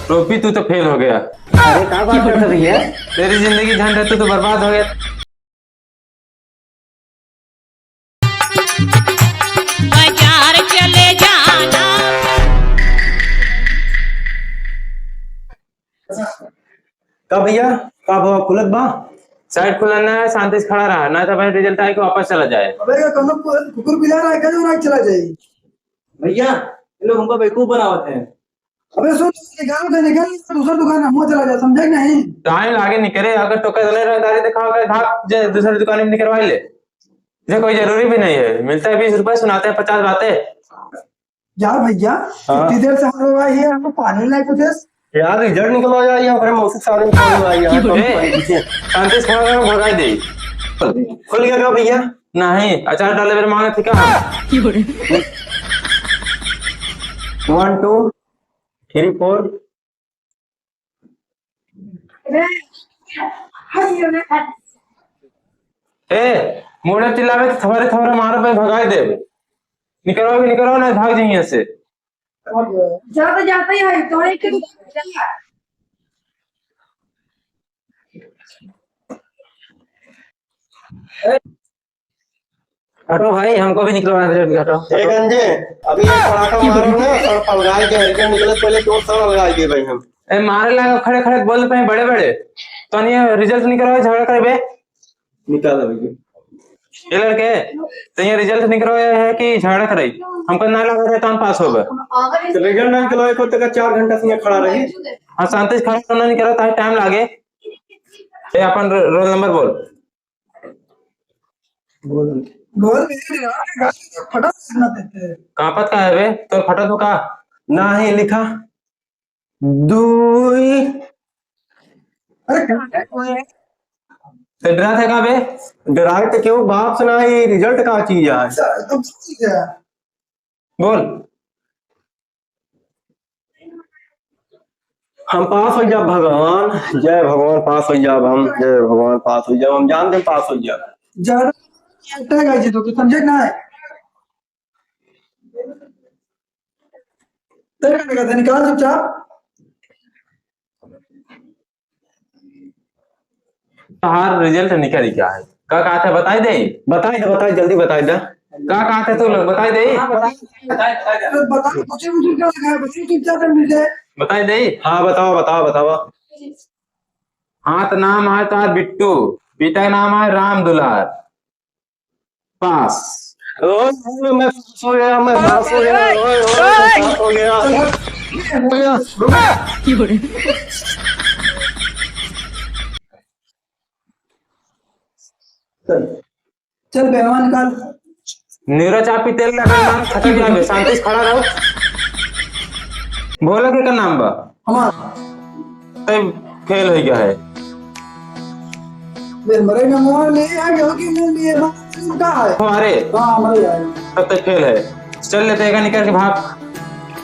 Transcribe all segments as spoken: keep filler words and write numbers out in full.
टोपी, तू तो फेल हो गया। अरे, का बात करत है भैया? तेरी जिंदगी झंड है, तू तो बर्बाद हो गया। बाजार चले जाना। का भैया, का भवा खुलत बा? शायद खुला ना है, शांति से खड़ा रहा, ना तो भाई रिजल्ट आए के वापस चला जाए। अबे, ये कौनो कु-, कुकुर बिलार है, का जो ना चला जाए? भैया, ये लोग हमको बेवकूफ बनावत हैं। अबे सुन, निकाल के निकल, दूसरा दुकान में चला जा, समझे कि नहीं? टाइम लागे निकरे, अगर तो कह रहे रंगदारी दिखाओगे, भाग जे दूसरी दुकान में निकलवा ले। इसे कोई जरूरी भी नहीं है, मिलता है बीस रुपए, सुनाते हैं पचास बातें। यार भैया, हाँ। इतनी देर से हम लोग आए हैं, हमको पानी नहीं कुछ है? यार, रिजल्ट निकलवा जाए, यहाँ पर मौसी सारे निकलवा जाए, यहाँ पर ए, पानी पीछे। शांति से खड़ा रहो, भगाई दे। खुल गया का भैया? नहीं, अचार डाले मेरे मांगे थे क्या? One, two, three, four। ए, मुड़े चिल्लावे तो थोड़े थोड़े मारो पे भगाई देवे। निकरो भी निकरो ना, भाग जाइए से। जा तो जाते ही है, तो एक के हटो भाई, हमको भी निकलवाना था, हटो। ए गंजे, अभी ये पड़ाका मारो ना, सर पलगाई दे, हरिजन निकले पहले तो सर पलगाई दे भाई हम। ए, मारे लगा खड़े खड़े बोल पे बड़े बड़े। तो नहीं, रिजल्ट निकलवाए, झगड़ा करे बे। निकाल अभी। ये लड़के, तो ये रिजल्ट निकलवाए है कि झगड़ा करे? हमको ना लगा रहता हम पास होगा। तो रिजल्ट ना निकलवाए को तक चार घंटा से यहाँ खड़ा रही। हाँ, शांति से खड़ा होना नहीं करा, ताकि टाइम लागे। ए, अपन रो-, रोल नंबर बोल। बोल। बोल, मेरे दिमाग में गाली तो फटा सुना देते हैं। कांपत का है बे? तोर फटत हो का? नाही लिखा। दुई। अरे, कहाँ है? ते डरात है का बे? डराए तो क्यों? बाप से नाही, रिजल्ट का चीज है? अच्छा, तो ठीक है। बोल। हम पास हो जाब भगवान, जय भगवान, पास हो जाब हम, जय भगवान, पास हो जाब हम, जान दे पास हो जाब। ज्यादा लगता है जी, तो समझे ना है। तेरे का निकाल, निकाल चुपचाप। तोहार रिजल्ट निकल गया है। का कहत है, बताई दे? बताई दे, बताई, जल्दी बताई दे। का कहत है तू लोग, बताई दे? हाँ, बताई, बताई, बताई दे। अरे, बताओ, बच्चे मुझे क्या लगा है? बच्चे चुपचाप कर लीजिए। बताई दे? हाँ, बताओ, बताओ, बताओ। हाँ, तो नाम है तोहार बिट्टू, पिता का नाम है राम दुलार। पास। ओए, ओए, मैं पास हो गया, मैं पास हो गया, ओए, ओए, मैं पास हो गया। हो गया। चल, चल, बेहमान निकाल। नीरज, आप ही तेल लगा, नाम खत्म हो गया, शांति से खड़ा रहो। भोला के का नाम बा? हमार। तब फेल हो गया है। बे, मरे में मोर लिए है, गेहूं की मोर लिए है, बस का है? हमारे? हाँ, हमारे है। तब तक फेल है। चल लेते हैं, निकल के भाग।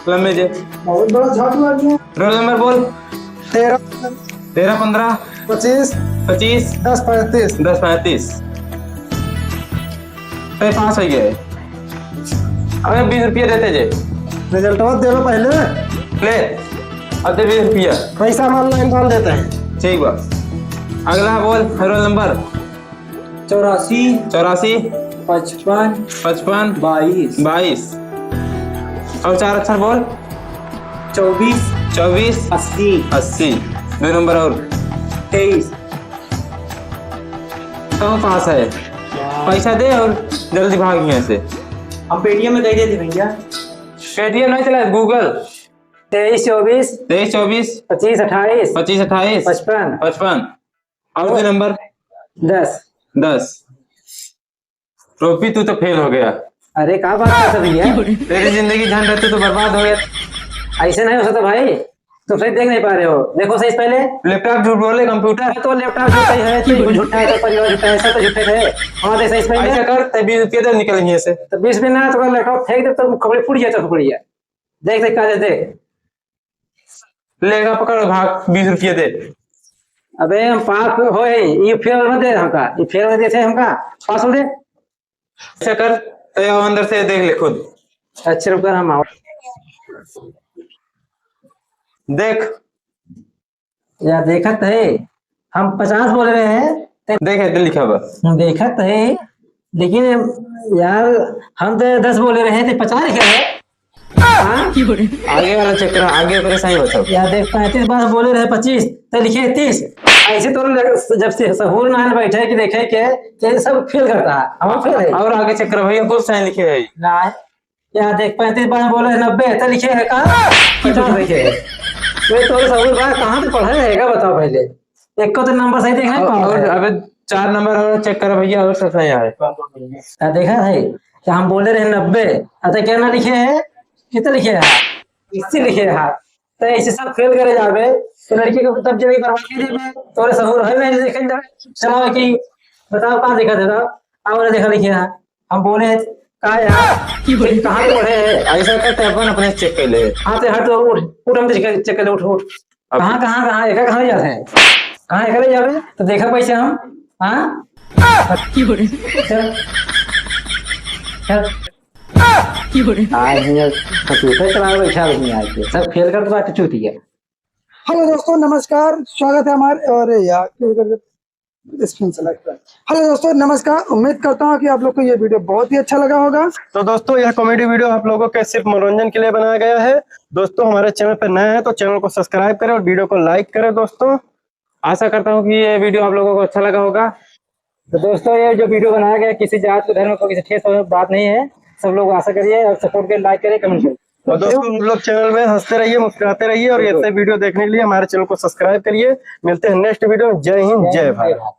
लम्बे जे। बहुत बड़ा झाड़ू आ गया। रोल नंबर बोल। तेरह। तेरह पन्द्रह। पच्चीस। पच्चीस। दस पैंतीस। दस पैंतीस। तय पास हो गया है। अबे बीस रुपया देते जे। रिजल्टवा देवे पहले। ले, अब दे बीस रुपया। पैसा हम ऑनलाइन डाल देते हैं। ठीक बा। अगला बोल, रोल नंबर। चौरासी। चौरासी। पचपन। पचपन। बाईस। बाईस। और चार अक्षर बोल। चौबीस। चौबीस। अस्सी। अस्सी। दो नंबर और। तेईस। तो पास है। पैसा दे और जल्दी भाग यहाँ से। हम पेटीएम में दे देते भैया। पेटीएम नहीं चला, Google। तेईस चौबीस। तेईस चौबीस। पच्चीस अट्ठाईस। पच्चीस अट्ठाईस। पचपन। पचपन। और दो नंबर। दस। दस। टोपी, तू तो फेल हो गया। अरे, का बात करता भैया? तेरी जिंदगी झंड है, तू तो बर्बाद हो गया। ऐसे नहीं हो सकता भाई, तुम सही देख नहीं पा रहे हो। देखो सही से पहले। लैपटॉप झूठ बोले, कंप्यूटर। तो लैपटॉप झूठा ही है, तू झूठा है, तो परिवार झूठा है, सब तो झूठे थे। हाँ, देख सही से पहले। ऐसा कर, ते बीस रुपये दे, निकल यहीं से। तो बीस भी ना, तो लैपटॉप फेंक दे, तो कपड़े फूट जाए, तो फूट जाए। देख, देख, का दे, देख। लेगा पकड़ भाग, बीस रुपये दे। अबे हम पास हो है, ये फेल मत दे हमका, ये फेल मत दे हमका, पास हो दे। ऐसा कर, तो आओ अंदर से देख ले खुद। अच्छा रुक, हम आओ। देख, यार देखत है, हम पचास बोले रहे हैं, ते देखे, ते लिखा बा। देखत है, लेकिन यार, हम तो दस बोले रहे थे, पचास लिखे हैं। हाँ? आगे वाला चेक करा, आगे ओकरे सही बताओ। यार देख, पैंतीस बार बोले रहे पच्चीस, तो लिखे तीस। ऐसे तो लग-, जब से सहूर ना बैठे कि देखे के, ये सब फेल करता है, हम फेल है। और आगे चेक करा भैया, कुछ सही लिखे है। ना, यार देख, पैंतीस बार बोले रहे नब्बे, तो लिखे है का? पचास लिखे है। वे तो सहूर बा, कहाँ से पढ़े रहेगा, बताओ पहले। एक को तो नंबर सही देखा है, और, कौन और है? अबे चार नंबर और चेक करा भैया, और सब सही आए। आ, देखा है कि हम बोले रहे नब्बे, अच्छा क्या ना लिखे है, कितना लिखे है? अस्सी लिखे है। तो ऐसे सब फेल करे जाबे, तो लड़की को तब जब बर्बाद कर देबे, तोरे सहूर है नहीं, देखे जाए, चलाओ कि बताओ कहाँ देखा देता, और देखा लिखे है। हम बोले, "का यार, कहाँ से पढ़े है?" ऐसा करते अपन अपने चेक कर ले। हाँ, तो हट, तो उठ, उठ, हम चेक, चेक कर ले, उठ, उठ। अब कहाँ, कहाँ, कहाँ, एका कहाँ जाते हैं? कहाँ एकरे जाबे? तो देखा पैसे हम, हाँ? चल। चल। आज ये कंप्यूटर चलावे बैठा नहीं आज के। सब फेल कर दो, बात चूतिया। हेलो दोस्तों, नमस्कार, स्वागत है हमारे, अरे यार, क्यों कर, स्क्रीन से लाइट। हेलो दोस्तों, नमस्कार, उम्मीद करता हूँ कि आप लोग को ये वीडियो बहुत ही अच्छा लगा होगा। तो दोस्तों, यह कॉमेडी वीडियो आप लोगों के सिर्फ मनोरंजन के लिए बनाया गया है। दोस्तों, हमारे चैनल पर नए हैं तो चैनल को सब्सक्राइब करें और वीडियो को लाइक करें। दोस्तों, आशा करता हूँ कि ये वीडियो आप लोगों को अच्छा लगा होगा। तो दोस्तों, ये जो वीडियो बनाया गया, किसी जात को, धर्म को, किसी ठेस बात नहीं है। सब लोग आशा करिए और सपोर्ट करें, लाइक करें, कमेंट करें। और दोस्तों, हम लोग चैनल में हंसते रहिए, मुस्कुराते रहिए और ऐसे वीडियो देखने के लिए हमारे चैनल को सब्सक्राइब करिए। मिलते हैं नेक्स्ट वीडियो में। जय हिंद, जय भारत।